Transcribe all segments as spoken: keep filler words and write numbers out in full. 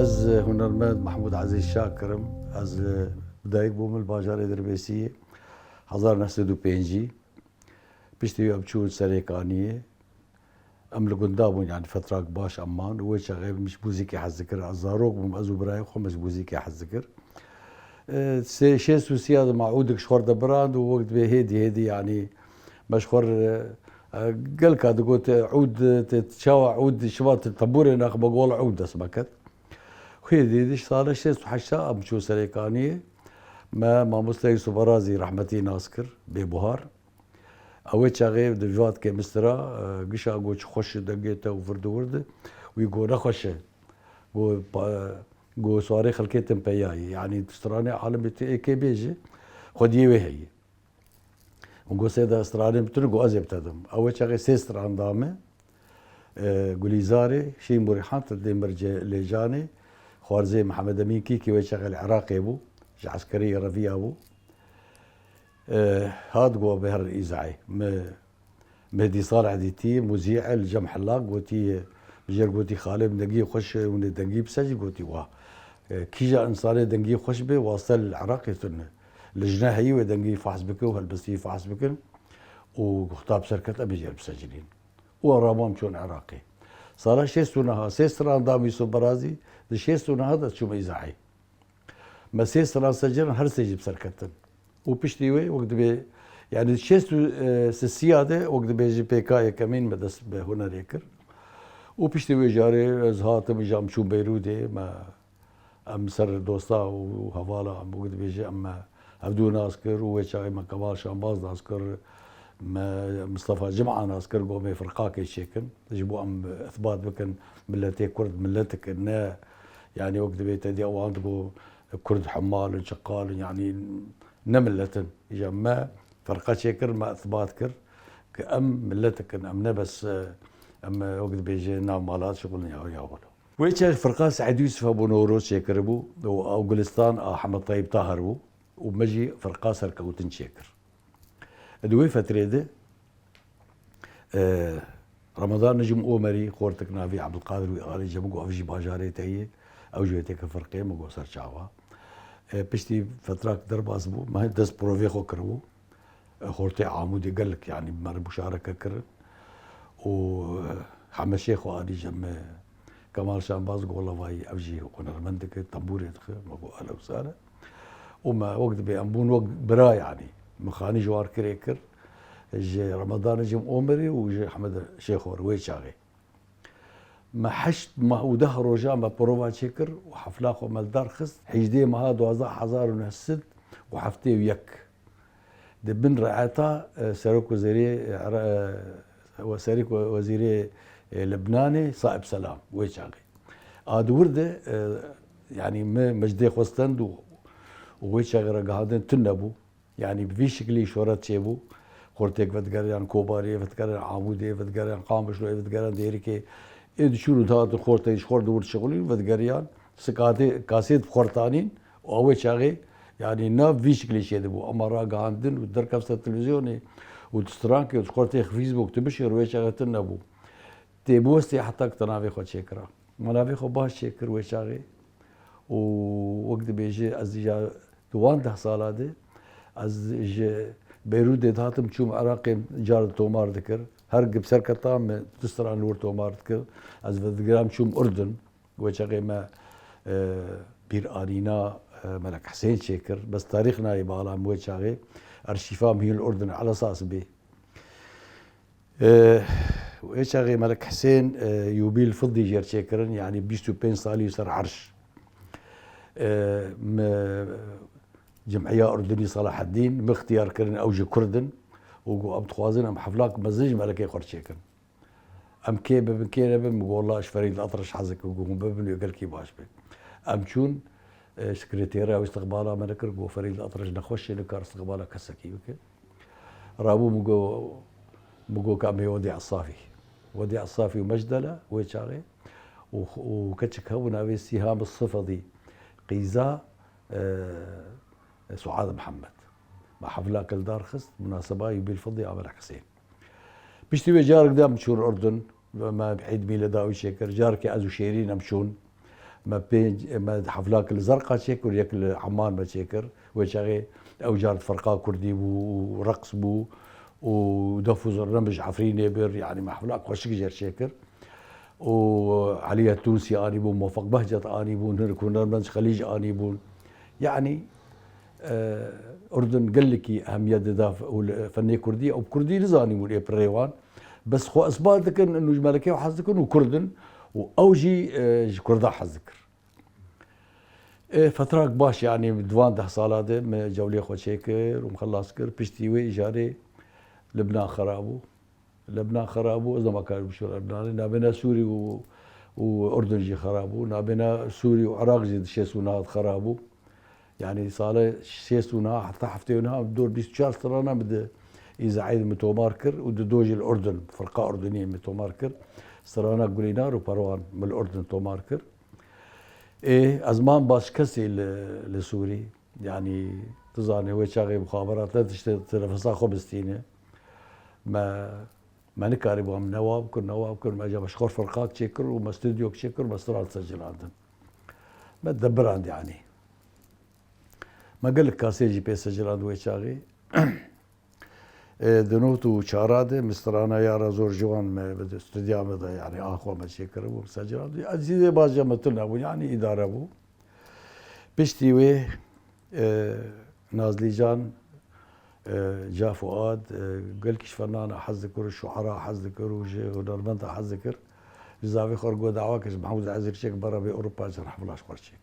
Ez hunermend Mehmûd Ezîz Şakir im. Ez li dayik bûm li bajarê Dirbêsiyê hezar neh sed û pêncî. Piştî wî em çûn Serêkaniyê. Em li gunda bûn, yanî fetrak baş em man. Wê çaxê min ji muzîkê hez dikir. Ez zarok bûm, ez û birayê xwe me ji muzîkê hez dikir. E, sê, şêst û sîya de me ûdik ji xwe re de birand û wek dibê hêdî hêdî, yanî me ji xwe re, e, gelka digot, e, ûd, te çawa ûd, şima te tembûrê naxime, gol ûd dest me ket. Hêdî hêdî ji sala şêst û heşt em çûn Serêkaniyê. Me mamoste Yusuf Barazî rehmetî nas kir, bê buhar. Ew ê çaxê di Vivat Kêmistira, e, gişa got, "Çi xweş e dengê te" û virdi wirdi. Wî got, "Nexweş e." Got, pa-, got, "Swarê xelkê tim peyayî." Yanî stranê alimê tu ê kê bêjî, xwediyê wê heyî. Û got, "Sê de stranê min tune?" Got, "Ez ê bi te dim." Ew ê çaxê sê stran da me. E, Gulîzarê, Şîn Burîhan, Tildê Mircê Lêcanê, Xwarzê Mihemed Emîn Kîkî wê çaxê li Iraqê bû, ji eskerê Revîya bû. E, hat got, "Bê her îzayê." Me Mehdî Salih dîtî, muzî e, li cem helaq gotî, bi jêr gotî, "Xalê min dengî xweş e, hûn ê dengî bisecî?" Gotî, "Wa." E, kîja însanê dengî xweş be, waste li Iraqê tune. Li jina heyî wê dengî fahs bike û helbestî fahs bikin û guhta bi ser ket, em ê jêr bisecinîn. Û rabûm çûn Iraqê. Sala şêst û neha, sê stran da Yusuf Barazî, di şêst û neha de çûme îzayê. Me sê stran secirin, her sê jî bi ser ketin. Û piştî wê wek dibê, yanî şêst û sisiya de wek dibê ji pêka yekemîn me dest bi hunerê kir. Û piştî wê carê ez hatim, îja em çûn Beyrûdê, me, em ser dosta û hevala em wek dibêje em me hevdû nas kir û wê çaxê me Kemal Şanbaz nas kir, me Mistefa Cima nas kir, got, "Em ê firqakê çêkin, ji bo em îsbat bikin miletê Kurd miletik e, ne, yanî wek dibê te dî ewan digo Kurd hemal in, çeqal in, yanî ne milet in." Îja me firqa çêkir, me îsbat kir ki em miletik in, em ne bes, e, em, e, wek dibêje nav mala dişixulin ya, ya wilo. Wê çaxê firqa Seîd Yûsif Ebû Newroz çêkiribû û ew Gulistan a Hemed Teyîb Tahir bû û me jî firqa Serkewtin çêkir. Di wê fetrê de, e, Ramadan Necim Omerî, xortik navî Ebdulqadir wî alî, ji min got, "Ev jî bajarê te ye, ew jî wê têke firqê." Min got, "Ser çava." E, piştî fetrak derbas bû, me dest provê xwe kiribû. E, xortê Amûdê gelek, yanî, me re muşareke kirin. Û, e, Heme Şêxo alî ji me, Kemal Şanbaz got, "Wela vayî, ev jî hunermendek e, tembûrê dixe." Me got, "Ehlen û sehlen." Û me wek dibê em bûn wek bira, yanî. Min xanî ji wan re kirê kir, ji Ramadan Necim Omerî û ji Hemed Şêxo re wê çaxê. Me heşt mah û deh roja me prova çêkir û hefla xwe me li dar xist. Hejdê meha duwazdeh hezar û neh sed û heftê û yek. Di bin riayeta, e, Serok Wezîrê, e, Ira-, e, we-, Serok we-, Wezîrê, e, Libnanê Saib Selam wê çaxê. A di wir de, e, yanî me, me ji dê xwe stend û, û wê çaxê ragihandin tune bû. Yanî bi vî şiklî şoret çêbû. Xortêk vedigeriyan Kobariyê, vedigeriyan Amûdê, vedigeriyan Qamişloyê, vedigeriyan Dêrikê. Ê diçûn û dihatin xortê ji xwe re di wir dişixulîn, vedigeriyan, sikatê, kasêt bi xwe re tanîn û ew ê çaxê, yanî nav vî şiklî çêdibû. Ema ragihandin û derkefte televîzyonê û di strankê û di xortê Facebook tu bişêr wê çaxê tune bû. Tê biwestê heta ku te navê xwe çêkira. Me navê xwe baş çêkir wê çaxê û wek dibêje ez îja di wan deh sala de ez ji Beyrûdê dihatim çûm Iraqê car tomar dikir. Her gi bi ser keta me du stran li wir tomar dikir. Ez vedigiram çûm Urdun. Wê çaxê me, e, bîranîna, e, Melek Hisên çêkir. Bes tarîx nayê bala min wê çaxê. Arşîfa min hîn li Urdun elesas bê. E, wê çaxê Melek Hisên, e, Yûbîl Fidî jêr çêkirin, yanî bîst û pênc salî ser erş. E, me Cim'iya Urdunî Salaheddîn, min ixtiyar kirin, ew ji Kurd in û got, "Em dixwazin em heflak mezin ji Melekê xwe re çêkin." Em kê bibin, kê nebin, min got, "Wela ji Ferîd Etraş hez dikim, got, hûn bibin, wê gelkî baş be." Em çûn, e, sekretêra wî istiqbala me nekir, got, "Ferîd Etraş nexweş e, nikar istiqbala kesekî bike." Rabû min got, min got, "Ka em ê Wedî Esafî." Wedî Esafî û Mecdele wê çaxê û, û keçik hebû navê Sîham Sifedî, qîza, e, Suad Mihemed. Me heflak li dar xist, munaseba Yûbîl Fidî a Melek Hisên. Piştî wê carek de em çûn Urdun, me Îd Mîleda wî çêkir. Carekê ez û Şêrîn em çûn. Me pênc, me heflak li Zerqa çêkir, yek li Eman me çêkir. Wê çaxê ew car ferqa kurdî bû û reqs bû û def û zurne min ji Efrînê bir, yanî me heflak xweşik jêr çêkir. Û Elî Tûnsî anîbûn, Mufeq Behcet anîbûn, hinek hunermend ji Xelîc anîbûn. Yanî, e, Urdun gelekî ehemiyet dida f-, û li fenê kurdî, ew bi kurdî nizanîbûn ê pirê wan. Bes xwe isbat dikin, û ji melekê hez dikin û kurd in û ew jî, e, ji kurda hez dikir. Ê, fetrak baş, yanî di van deh sala de me cewlê xwe çêkir û me xelas kir. Piştî wê îjarê Libnan xera bû. Libnan xera bû, ez nema karî bişûra Libnanê. Nabêna Sûrî û, û Urdun jî xera bû. Nabêna Sûrî û Iraq jî di şêst û neh de xera bû. Yanî sala şêst û neh heta heftê û neh dor bîst û çar strana min di Îzayê de min tomar kir û di do jî li Urdun, firqa Urduniyê min tomar kir. Strana Gulînar û Perwan min li Urdun tomar kir. Ê, ez mam başkesî li, li Sûrî. Yanî, tu zanî, wê çaxê mixaberat ne tiştê tenefesa xwe bistîne. Me, me nikarîbû em ne wa bikir, ne wa bikir. Me ca ji xwe firqak çêkir û me stûdyok çêkir, me stran secirandin. Me debirand, yanî. Me gelek kasê jî pê secirand wê çaxê. E, di not û çara de min strana Yara Zor Ciwan me bi stûdya me de, yanî, a xwe me çêkiribû, bi secirandî. Ez jî dê baş me tune bû, yanî, îdare bû. Piştî wê, e, Nazlî Can, e, Ca Fuad, e, gelkî ji fenana hez dikir û şuara hez dikir û ji hunermenda hez dikir. Ji zavê xwe re got dawa kir ji Mehmûd Ezîr çêk, bera bê Ewropa, ji hevla ji xwe re çêk.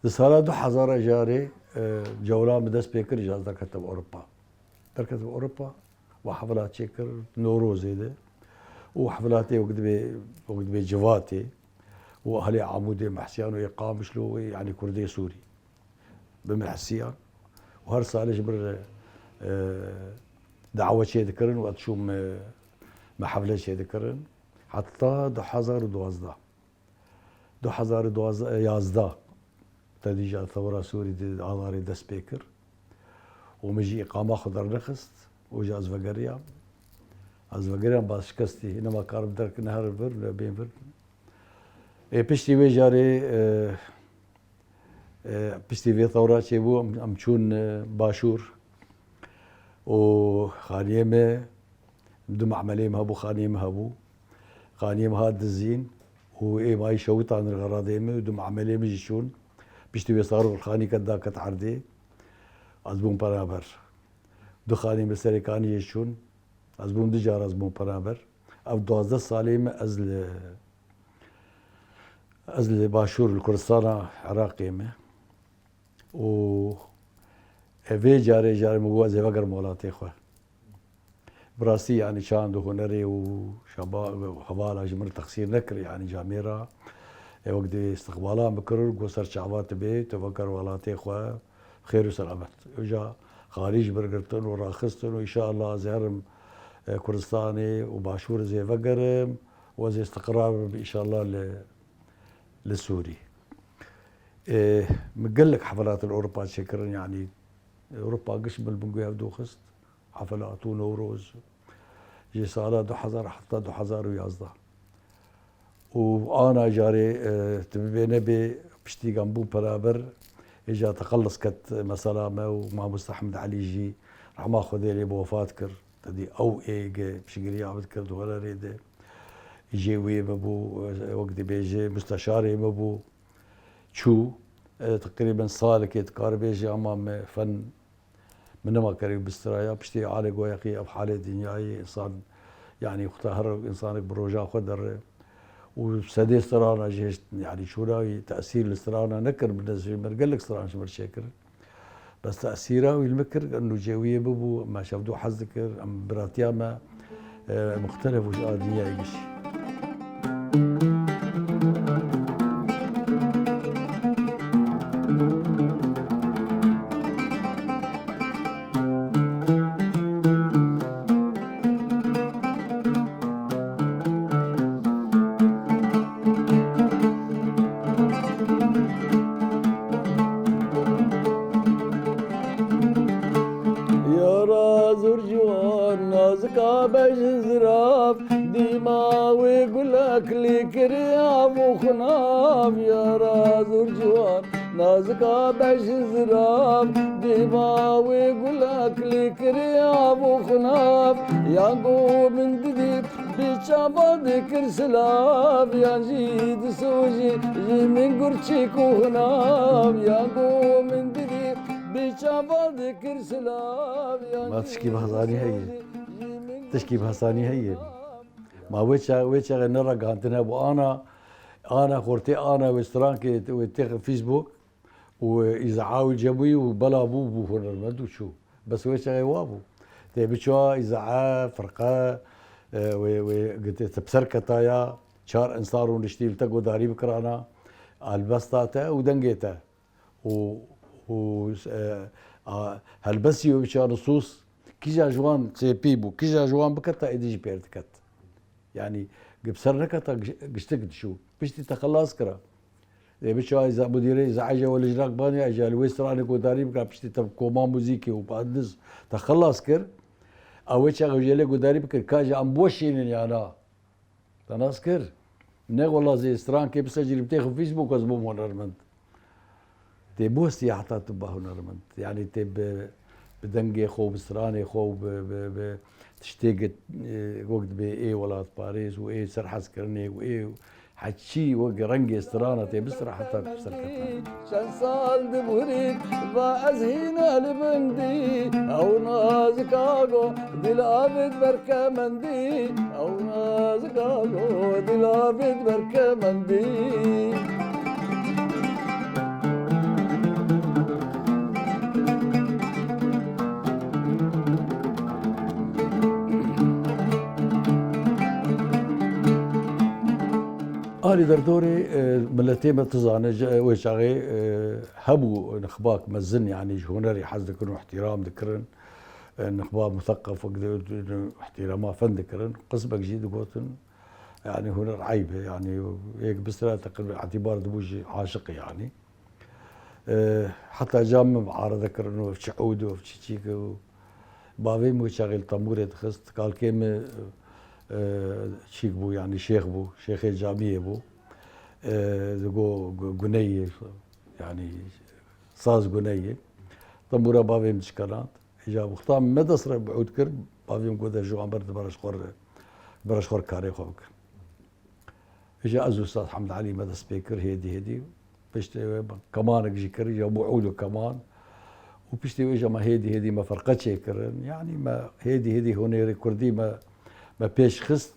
Di sala du hezar jarê, e, cewla min dest pê kir, îja ez derketim Ewropa. Derketim Ewropa, we heflat çêkir Newrozê de. Û heflatê wek dibê, wek dibê civatê. Û ahlê Amûdê, Mehsiyan û ê Qamişlo û ê, yanî, Kurdê Sûrî. Bi min hesiyan. Û her salê ji min re, e, dawe çêdikirin û ez çûm, e, me hefle çêdikirin. Heta du hezar û duwazdeh. Du hezar û duwazdeh, yazdeh, te dî ja thewra Sûrî di Adarê dest pê kir û min jî îqama xwe dernexist û ji ez vegeriyam. Ez vegeriyam, bas şikestî, nema karim derk neherim vir, ne bên vir. Ê, piştî wê jarê, e, e, piştî vê thewra çêbû, em, em çûn, e, Başûr û xaniyê me, du me'melê me hebû, xaniyê me hebû. Xaniyê me hat dizîn û ê mayî şewitan li xeradê me û du me'melê me jî çûn. Piştî wê Sarûr xanî ket da ket erdê. Ez bûm penaber. Du xanî me serê kaniyê çûn. Ez bûm du car ez bûm penaber. Ev duwazdeh salê me ez li, ez li Başûr, li Kurdistana Iraqê me. Û vê carê, carê min got ez ê vegerim welatê xwe. Bi rastî, yanî, çand û hunerê û şeba-, hevala ji min re texsîr nekir, yanî, camêra, e, wek dê istiqbala min kir, got ser çava tu bê, tu veger welatê xwe, xêr û selamet. Îja xalî ji min girtin û raxistin û înşallah ez ê herim, e, Kurdistanê û Başûr ez ê vegerim û ez ê istiqrar bim înşallah li, li Sûrî. E, min gelek hefelat li Ewropa çêkirin, yanî Ewropa giş min li bin guya ev doxist. Hefelat û Newroz. Ji sala du hezar heta du hezar û yazdeh. Û ana carê, e, tu bibê nebê piştî em bûn beraber, êca teqellis ket mesela me û Mamoste Ehmed Elî jî rehma Xwedê lê bi wefat kir. Te dî ew ê ge piştgiriya min dikir di hunerê de. Jêwiyê min bû, e, wek dibêje, musteşarê min bû. Çû, e, teqrîben salekê dikare bêje, ama me fen, min nema kerî bistiraya. Piştî alê goyexî ev halê dinyayê, însan, yanî, xwe her însanek bi roja xwe dere. Û sedê strana jî hişt, yanî, çûna wî tesîr li strana nekir, bi nezrî min gelek stran ji min çêkirin. Bes tesîra wî li min kir, nûcê wî yê bibû, me şevdû hez dikir, em biratiya me, e, muxtelef û ji a dinyayê gişî. Yara zor ciwan, nazika be ji zirav, dîma wê gule Klîkirî av û xunav ya raz û ciwan, nazika beş zirav, dêva wê gulek klîkirî av û xunav, yan ku min didî bi çavan dikir silav, yan jî disojî ji min gurçik û xunav, yan ku min didî bi çavan dikir silav, yan Ma tişkî jî bi Hezanî heye. disojî ji min Tişkî bi Hezanî heye. Ma wê ça-, wê çaxê ne ragihandin hebû. Ana, ana xortê ana wê strankê wê têxe Facebook û îza'a wî cebûyî û bela bû, bû hunermend û çû. Bes wê çaxê wa bû. Tê biçûa îza'a, firqe, e, wê, wê gitê te bi ser ketaya, çar insan rûniştî li te godarî bikirana, helbesta te û dengê te. û, û, e, a, helbestî wê biçe nisûs, kîja ji wan çêpî bû, kîja ji wan biketa, êdî jî pêr diket. Yanî, gi bi ser neketa, giş-, giştik dişû. Piştî te xelas kira. Ê biçe ay za-, mudîrê îza'a jî we li jinak banî, ay jî li wê stranê godarî bika, piştî te bi koma muzîkê û bi andiz te xelas kir. A wê çaxê jê lê godarî bikir, ka ji em biweşînin ya na. Te nas kir? Ne wela zê strankê bisecilî bi têxin Facebook ez bûm hunermend. Tê biwestiye heta tu ba hunermend. Yanî tê bi, bi dengê xwe, bi stranê xwe û bi, bi, bi tiştê git, e, wek dibê ê welatparêz û ê serhezkirinê û ê heçî wek rengê strana tê bistra heta tu serketana. Çend sal dibûrî va ez hîna li bin dî, ew nazika go dil avêt berkemendî, ew nazika go dil avêt berkemendî. Alî derdorê, e, miletê me tu zane, ji, e, wê çaxê, e, hebû nixbak mezin, yanî ji hunerê hez dikirin û ihtiram dikirin. E, nixba museqef wek di, di, di ihtirama fen dikirin. Qismek jî digotin, yanî huner eyb e, yanî yek bistira teqrîben îtibar dibû jî aşiq e, yanî. E, heta ca min muarede kirin û ev çi ewd û ev çi çîk û bavê min wê çaxê li tembûrê dixist. Kalkê min, e, çîk bû, yanî şêx bû, şêxê camiyê bû. E, digo gu-, guneyê, yanî saz guneyê. Tembûra bavê min dişkenand. Îja wexta me dest re bi ewd kir, bavê min got, "De ji wan ber, di bera ji xwe re, bera ji xwe re karê xwe bikin." Îja ez û Ustaz Hemd Elî me dest pê kir, hêdî hêdî. Piştê wê kemanek jî kir, îja bû ewd û keman. Û piştê wê jî me hêdî hêdî me ferqe çêkirin. Yanî me hêdî hêdî hunerê kurdî me, me pêş xist.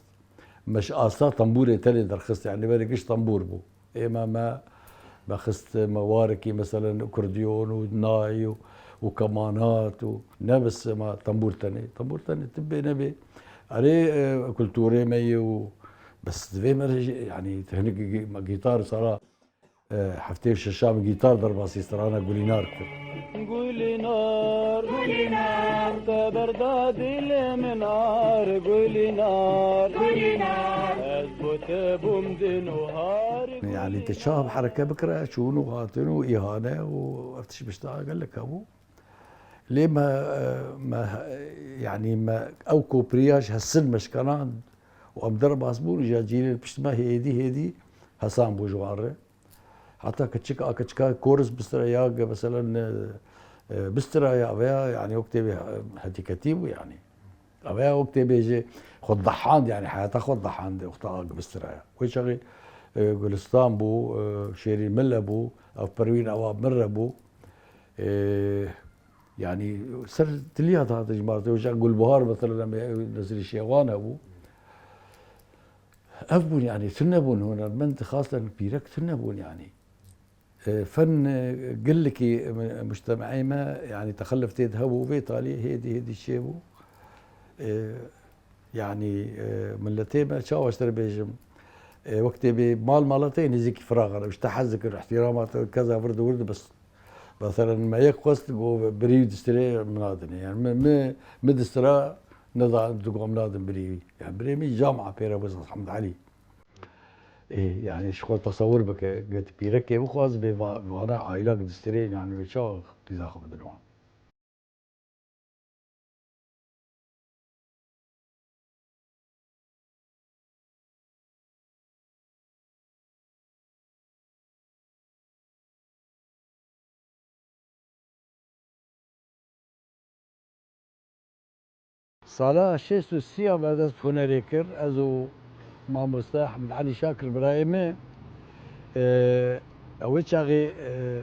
Me ji asta tembûrê tenê derxist, yanî berê giş tembûr bû. Ê me, me, me xist, me warekî, meselen, akordeon û nay û, û kemanat û ne bes me tembûr tenê. Tembûr tenê, tibê nebê. Erê, e, kulturê me ye û bes divê me re jî, yanî, hinek gî-, me gîtar sala, e, heftê û şeşa me gîtar derbasî strana Gulînar kir. Gulînar, Gulînar, te berda dilê min ar, Gulînar, Gulînar, ez bo te bûm din û har. Yanî te çawa bi hereke bikire, çûn û hatin û îhane û ev tişt bişta gelek hebû. Lê me, me, yanî me ew kopriya ji hesin me şikana û em derbas bûn, îja cîlên pişt me hêdî hêdî hesan bû ji wan re. Heta kiçik a kiçika koris bistira ya ge, meselen, e, e, bistira ya veya, yanî, wek tê bê, e, hetîketî bû, yanî. Veya wek tê bê jî xwe dehand, yanî, heyata xwe dehand, wexta a ge bistira ya. Wê çaxê, e, Gulistan bû, e, Şêrîn Mille bû, ev Perwîn ewa min re bû. E, yanî, ser tiliya dihate ji mar, wê çax Gulbihar, meselen, em ê, Nesrî Şêxwan hebû. Ev bûn, yanî, tune bûn, hunermend dixwastin pîrek tune bûn, yanî. E, fen, e, gelekî, e, mujtemeê me, yanî, texelluf tê de hebû, vê talî hêdî, hêdî çêbû. E, yanî, e, miletê me, çawa ji te re bêjim, e, wek tê bê mal mala te yê nêzîkî firax e, ji te hez dikir, îhtîrama te, keza vir di wir de bes. Meselen, me yek xwest, got, birî wî distirê min nadinê. Yanî, mi, mi, mi distira, neda, digot, em nadin birî wî. Yanî, birê min cama pê re bû, Hemd Elî. Ê, yanî ji xwe tesewir bike, get pîrekê bixwaz bê va-, vana aîlak distirê, yanî wê çawa qîza xwe bidin wan. Sala şêst û sî ya me dest bi hunerê kir. Ez û mamoste Hemid Elî Şakir birayê me, e, ew ê çaxê, e,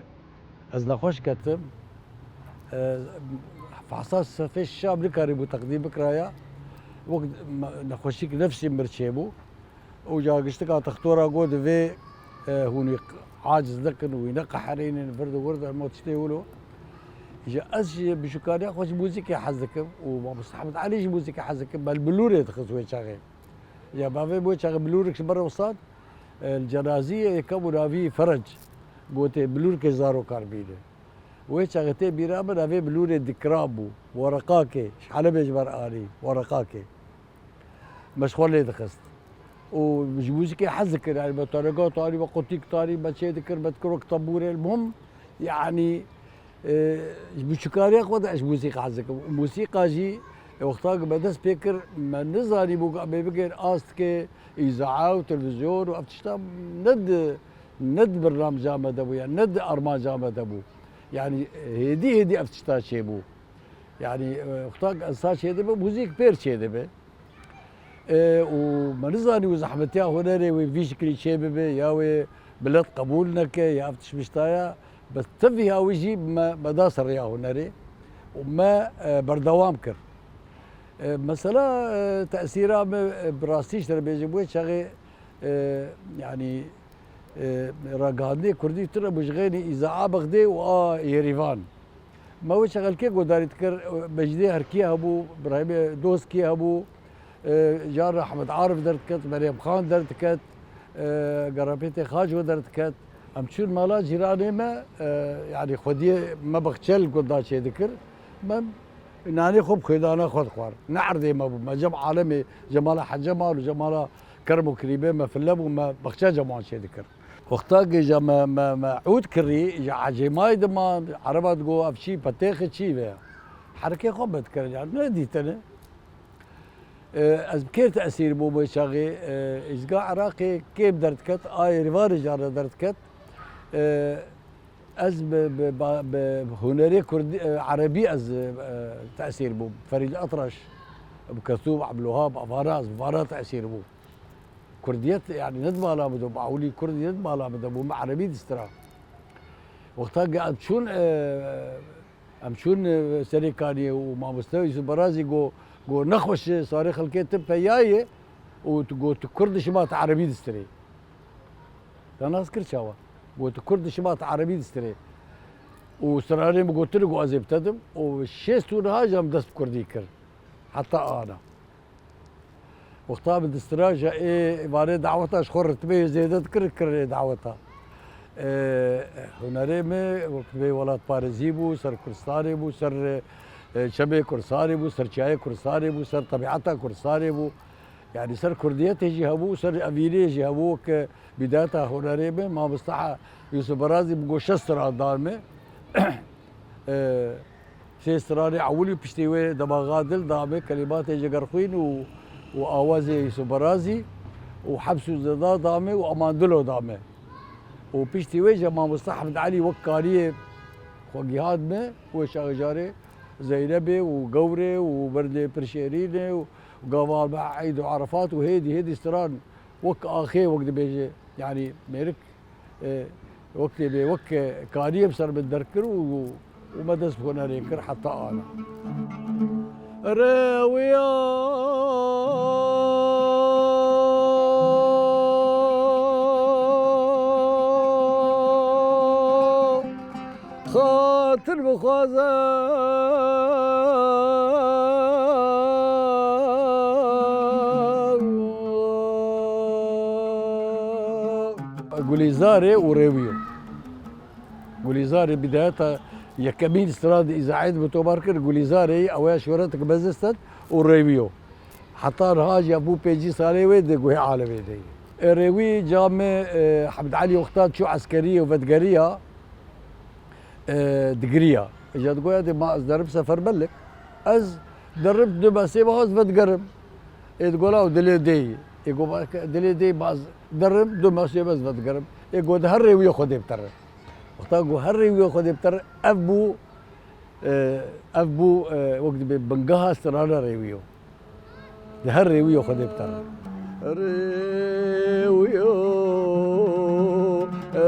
ez nexweş ketim. E, fehsa sefê şam nikarîbû teqdîm bikiraya. Wek me-, nexweşîk nefsî mir çêbû. Û ca giştika textora got, divê, e, hûn wî aciz nekin, wî neqeherînin, vir di wir de hema tiştê wilo. Ji ez ji biçûkariya xwe ji muzîkê hez dikim û mamoste Hemid Elî ji muzîkê hez dikim, me li bilûrê dixist wê çaxê. Ya bavê wê çaxê bilûrik ji me re wesand, e, li cenaziyê yekem û navî Ferenc gotê bilûrkê zarokan bîne. Wê çaxê tê bîra min, navê bilûrê Dikran bû, Wereqakê, ji Helebê ji me re anî, Wereqakê. Me ji xwe lê dixist. Û ji muzîkê hez dikir, yanî me taregat anî, me qotik tanî, me çê dikir, me dikir wek tebûrê. Muhim, yanî, e, ji biçûkariya xwe de ez ji muzîka hez dikim. Û muzîka jî, e, wexta ku me dest pê kir, me nizanîbû ku em ê bigihên astikê, îzaa û televîzyon û ev tişta ne di, ne di birnamca me de bû, yanî ne di armanca me de bû. Yanî, e, hêdî hêdî ev tişta çêbû. Yanî, e, wexta ku ensan çêdibe, muzîk pêr çêdibe. E, û me nizanî û zehmetiya hunerê wê vî şiklî çêbibe, ya wê milet qebûl neke, ya ev tişt biştaya. Bi tevî hawî jî me, me da ser rêya hunerê û me, e, berdewam kir. E, mesela, e, tesîra me, e, bi rastî ji te re bêjim, wê çaxê, e, yanî, e, ragihandinê kurdî tune bû ji xênî îzaa Bexdê û a Yerîvan. Me wê çaxê li kê guhdarî dikir? Mecdê Herkiyê hebû, Birahîmê Doskiyê hebû, e, carna Ehmed Arif derdiket, Meryem Xan derdiket, e, Garapêtê Xaco derdiket. Em çûn mala cîranê me, e, yanî xwediyê me bexçe li gund da çêdikir. Me nanê xwe bi xwêdana xwe dixwar. Ne erdê me bû. Me cem alemê, cem mala Hecemal û cem mala Kerem û Kirîbê me file bû, me bexçe cem wan çêdikir. Wexta ku ja me, me, me ûd kirî, ja ecêmayê diman, ereba digo, ev çî, petêxê çî ve. Herekê xwe me dikir, ya ne dîtine. E, ez bi kê tesîr bûm wê çaxê, e, îzga Iraqê kêm derdiket, a Yerîvanê carna derdiket. E, ez bi, bi, ba-, bi hunerê kurdî, e, erebî ez, e, tesîr bûm. Ferîd Etraş, Em Kulthûm, Ebdulwehab, evana ez bi vana tesîr bûm. Kurdiyet, yanî ne di mala min de, bi ewilî kurdî ne di mala min de bû, min erebî distira. Wexta ge em çûn, e, em çûn, e, Serêkaniyê û mamoste Yusuf Barazî got, got, nexweş e, sarê xelkê tu peyayê û tu got, tu kurd dişima tu erebî distirê. Te nas kir çawa? Got, tu kurd dişima tu erebî distirê. Û stranê min gotin, got, ez ê bi te dim. Û şêst û niha jî em dest bi kurdî kir. Heta ana. Wexta bi distira ji ê vanê daweta ji xwe ritmê zêde dikir, kirê daweta. Ê, hunerê me, wek vê welatparêzî bû, ser Kurdistanê bû, ser, e, çemê Kurdistanê bû, ser çiyayê Kurdistanê bû, ser tebiata Kurdistanê bû. Yanî ser kurdiyetê jî hebû, ser evînê jî hebû, wek bidayeta hunerê me, mamoste Yusuf Barazî bi goşe stran dan me. E, Sê stranê ewilî piştî wê demaxa dil da me, kelîmatê Cegerxwîn û, û awazê Yusuf Barazî û Heps û Zeda da me û Aman Dilo da me. Û piştî wê jî mamoste Hemid Elî wek kariyê xwe gihand me, wê çaxê carê Zeynebê û Gewrê û Berdê Pirşêrînê û gava me Eyd û Arefat û hêdî hêdî stran wek axê wek dibêje, yanî mêrik E, wek tê bê, wek, e, kariyê bi ser min derkir û, û me dest bi hunerê kir heta ana. Rewiya xatir bixwaze. Gulîzarê û Rêwiyo. Gulîzarê bidayeta yekemîn stran di îzaeyê de bi tomar kir. Gulîzarê ew ya şoretek mezin stet û Rêwiyo. Heta niha jî bû pêncî salê wê di guhê alemê de ye. E, Rêwî camê, e, Hemid Elî wexta çû eskeriyê û vedgeriya, e, digiriya. Îja digoya dê ma ez derim seferberlik. Ez derim du mesê ma ez vedigerim. Ê digo la dilê dê yî. Ê go dilê dê ma ez derim du mesê ma ez vedigerim. Ê go di her Rêwî xwe dê biterim. Wexta go her Rêwî xwe dê biterim, ev bû, e, ev bû, e, wek dibê bingeha strana Rêwî yo. Di her rêwiyo Xwedê biterin. Rêwiyo,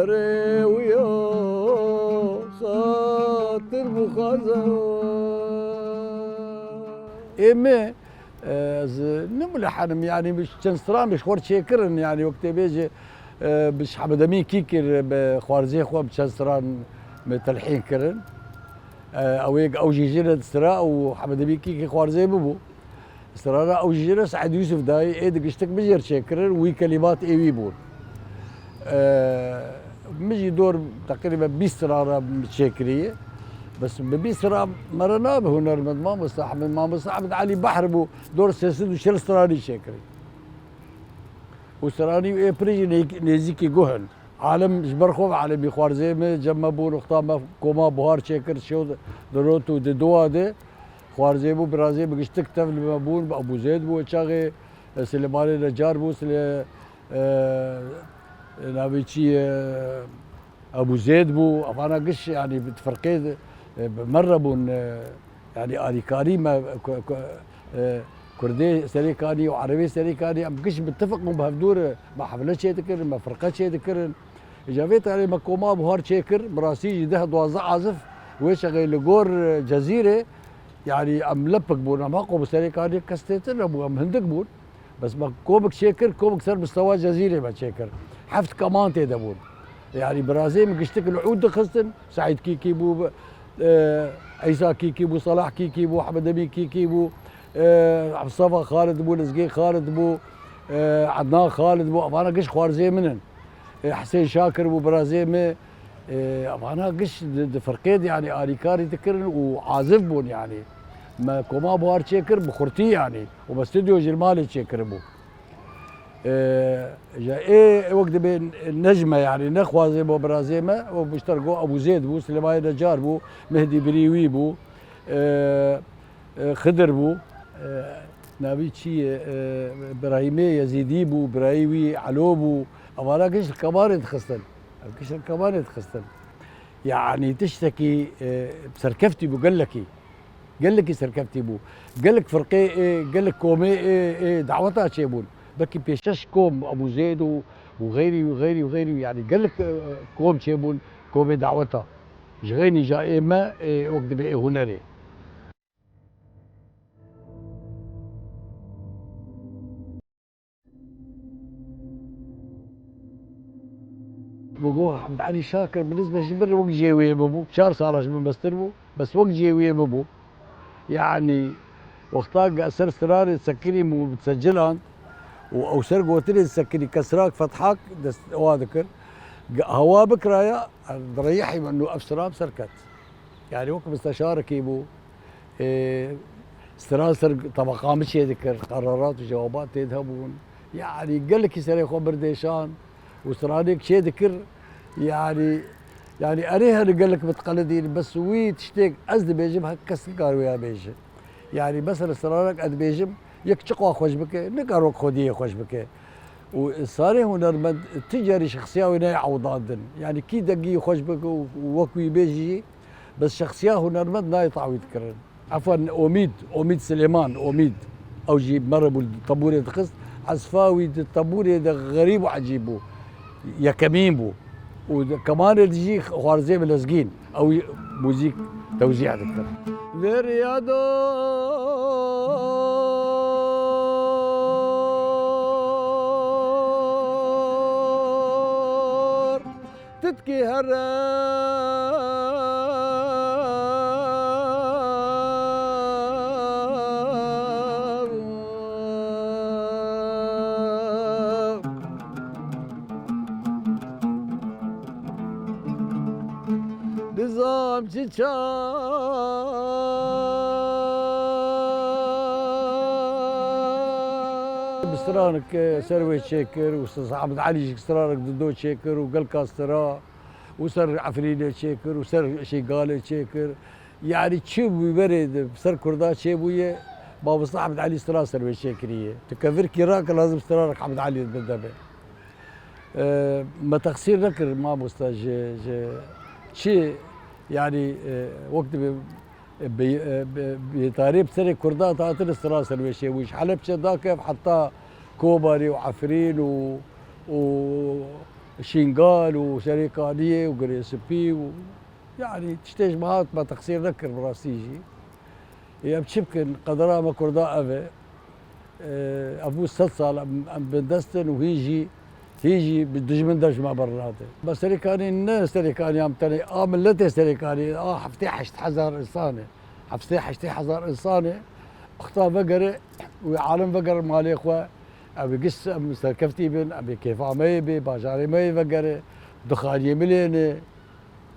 rêwiyo, xatir bixwaze. Ê me, e, ez ne mulehenim, yani bi çend stran bi xwar çêkirin, yani wek tê bêje, e, bi Hemedemî Kîkir bi xwarzê xwe bi çend stran me telhîn kirin. E, ew ê ew jî jine di sira û Hemedemî Kîkir xwarzê bibû. Strana ew jî re Seîd Yûsif dayî ê di giştik min jê re çêkirin, wî kelîmat ê wî bûn. Eee, min jî dor teqrîben bîst strana çêkiriye. Bes bi bîst stran me re nabe hunermend, mamosta Ehmed. Mamosta Ehmed Elî Behr bû, dor sê sed û çil stranî çêkirî. Û stranî ê pirî jî nê-, nêzîkî guh in. Alem ji ber xwe ve alemî xwarzê me cem me bûn, wexta me koma buhar çêkir, şew di rot û di duwa de. Xwarzê bû, birazê bi giştik tev li me bûn, bi Ebû Zêd bû, çaxê, e, Silêmanê Necar bû, Silê-, e, navê çi ye, Ebû Zêd bû, evana giş, yanî bi firqê de, e, bi me re bûn, e, yanî alîkarî me, ku-, ku-, e, Kurdê Serêkanî û Erebê Serêkanî, em giş bi tifq bûn, bi hevdû re me hefle çêdikirin, me firqe çêdikirin. Îca vê tarê me koma buhar çêkir, bi rastî jî deh duwazdeh azif wê çaxê li gor, e, Cezîrê, yanî em lepik bûn, em haqo bi Serêkanî kes têtir nebû, em hindik bûn. Bes me komik çêkir, komik ser mistewa Cezîrê me çêkir. Heft keman tê de bûn. Yanî birazê min giştik li ûd dixistin, Seîd Kîkî bû, e, Îsa Kîkî bû, Salah Kîkî bû, Hemedemî Kîkî bû, e, Mustafa Xalid bû, Lizgê Xalid bû, e, Ednan Xalid bû, evana giş xwarzê min in. E, Husên Şakir bû, birazê min, e, evana giş di, di firqê de, yanî, alîkarî dikirin û azif bûn, yanî. Me koma buhar çêkir bi xurtî, yanî, û me stûdyo jî li malê çêkiribû. E, ji ê wek dibê ne ji me, yanî, ne xwazê bo birazê me, û bişter go Ebû Zêd bû, Silêmanê Necar bû, Mehdî birî wî bû. E, e, Xidir bû, e, navî çi ye, e, Birahîmê Yezîdî bû, birayî wî Elo bû. Evana giş li kemanê dixistin. Ev giş li kemanê dixistin. Yanî tiştekî, e, serkeftî bû gelekî. Gelekî serkeftî bû. Gelek firqê ê, gelek komê ê, ê daweta çêbûn. Belkî pêşeş kom Ebû Zêd û, û xeyrî û xeyrî û xeyrî, yanî gelek, e, kom çêbûn komê daweta. Ji xeynî ja ê me, ê wek dibê ê hunerê. Min got, Hemd Elî Şakir, bi nisbet ji min re wek cihê wê min bû. Çar sala ji min mestir bû, bes wek cihê wê min bû. Yanî, wexta ku ez ser stranê disekirîm û diseciland û ew ser gotinê disekirî, Kesrak, Fethak, dest wa dikir. Ge-, hewa bikiraya, direyihî min û ev stran bi ser ket. Yanî wek misteşarekî bû. Ê, stran ser tebeqa min çêdikir, qerarat û cewabat tê de hebûn. Yanî gelekî serê xwe birdêşan û stranek çêdikir. Yanî, yanî erê hene gelek min diqelidîn, bes wî tiştêk ez dibêjim, her kes nikare wêya bêje. Yanî mesela stranek ez dibêjim, yek çiqa xweş bike, nikare wek xwediyê xweş bike. Û insanê hunermend ti carî şexsiya wê nayê ewdandin. Yanî kî dengî xweş bike û wek wî bêjî, bes şexsiya hunermend nayê tawît kirin. Efan Omîd, Omîd Silêman, Omîd. Ew jî me re bû, tebûrê dixist. Ezfa wî di tebûrê de xerîb û ecîb bû. Yekemîn bû. Û di kemanê de jî xwarzê bi lezgîn. Ew muzîk tewzî dikir. Vêrya dor, titkî here. Dizam çi çar. Bi stranek ser wê çêkir û Ustaz Ahmed Elî jî stranek di do çêkir û gelka stra û ser Efrînê çêkir û ser Şêgalê çêkir. Yanî çi wî berê di ser Kurda çêbûye, Mamosta Ehmed Elî stran ser wê çêkiriye. Tu kevirkî rake lazim stranek Ehmed Elî bide be. E, me texsîr nekir mamosta ji, ji çi, yanî, e, wek dibê Bi, bi, bêtarî bi serê Kurda hatine sira serwêşê wî. Ji Helepçe dakev heta Kobarî û Efrîn û, û Şingal û Serêkaniyê û Girê Spî û, yanî tiştê ji me hat me texsîr nekir bi rastî jî. Ê, em çi bikin? Qedera me Kurda ev e. Ev bû sed sal em, em bindest in û hîn jî, hîn jî bi dijmin dev ji me bernade. Me Serêkanî ne Serêkanî em tenê, a miletê Serêkanî, a heftê heşt hezar însan e. Heftê heştê hezar însan e. Wexta vegere, wê alem vegere malê xwe. Ew ê giş em serkeftî bin, em ê kêfa me yê bê, bajarê me yê vegere, dixaniyê milê ne.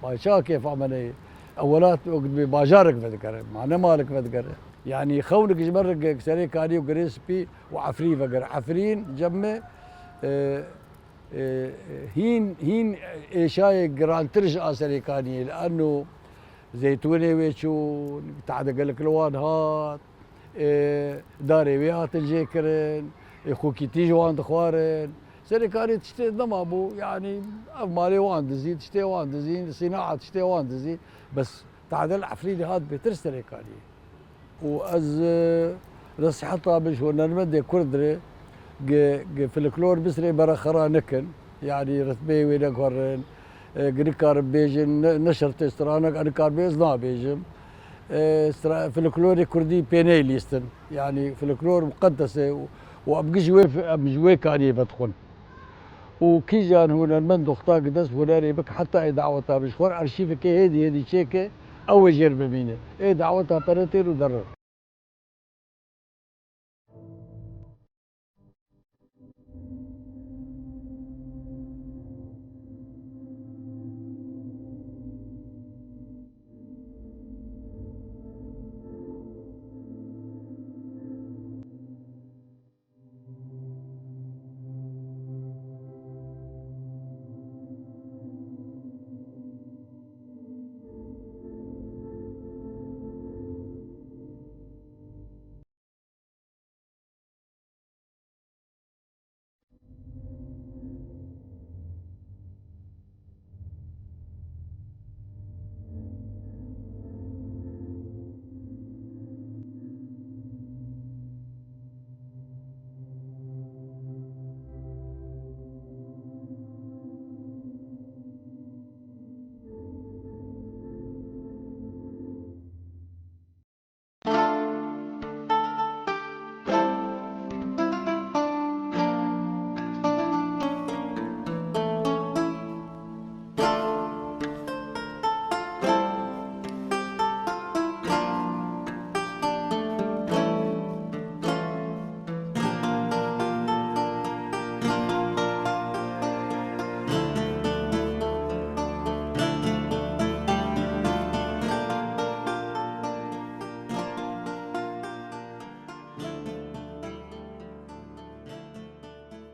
Bay çawa kêfa me neyê? Ew welat wek dibê bajarek vedigere, ma ne malek vedigere. Yanî xewnek ji me re Serêkanî û Girê Spî û Efrîn vegere. Efrîn cem me, e, e, hîn, hîn êşayê girantir ji a Serêkaniyê. Li eno zeytûnê wê çûn, tade gelek li wan hat. Ê, darê wê hatin jêkirin, ê, xûkîtî ji wan dixwarin. Serê karê tiştê nema bû, yanî ev malê wan dizî, tiştê wan dizî, sînaha tiştê wan dizî. Bes tadel Efrînê hat bêtir Serê kariyê. Û ez, e, nesîheta min ji hunermendê Kurd re, gi, gi folklor Misrê bere xera nekin. Yanî ritmê wê neguherin. E, gi nikarin bêjin, ne, ne şertê stranek, ez nikar bê, ez nabêjim. E, stra-, folklorê Kurdî pê neyê lîstin. Yanî folklor muqeddes e û, û em gi ji wê, em ji wê kaniyê vedixwin. Û kîjan hunermend doxta gi dest hunerê bik, heta ê daweta bi ji xwe arşîvekê hêdî hêdî çêke, ew ê jêr bimîne. Ê daweta pere têr û derir.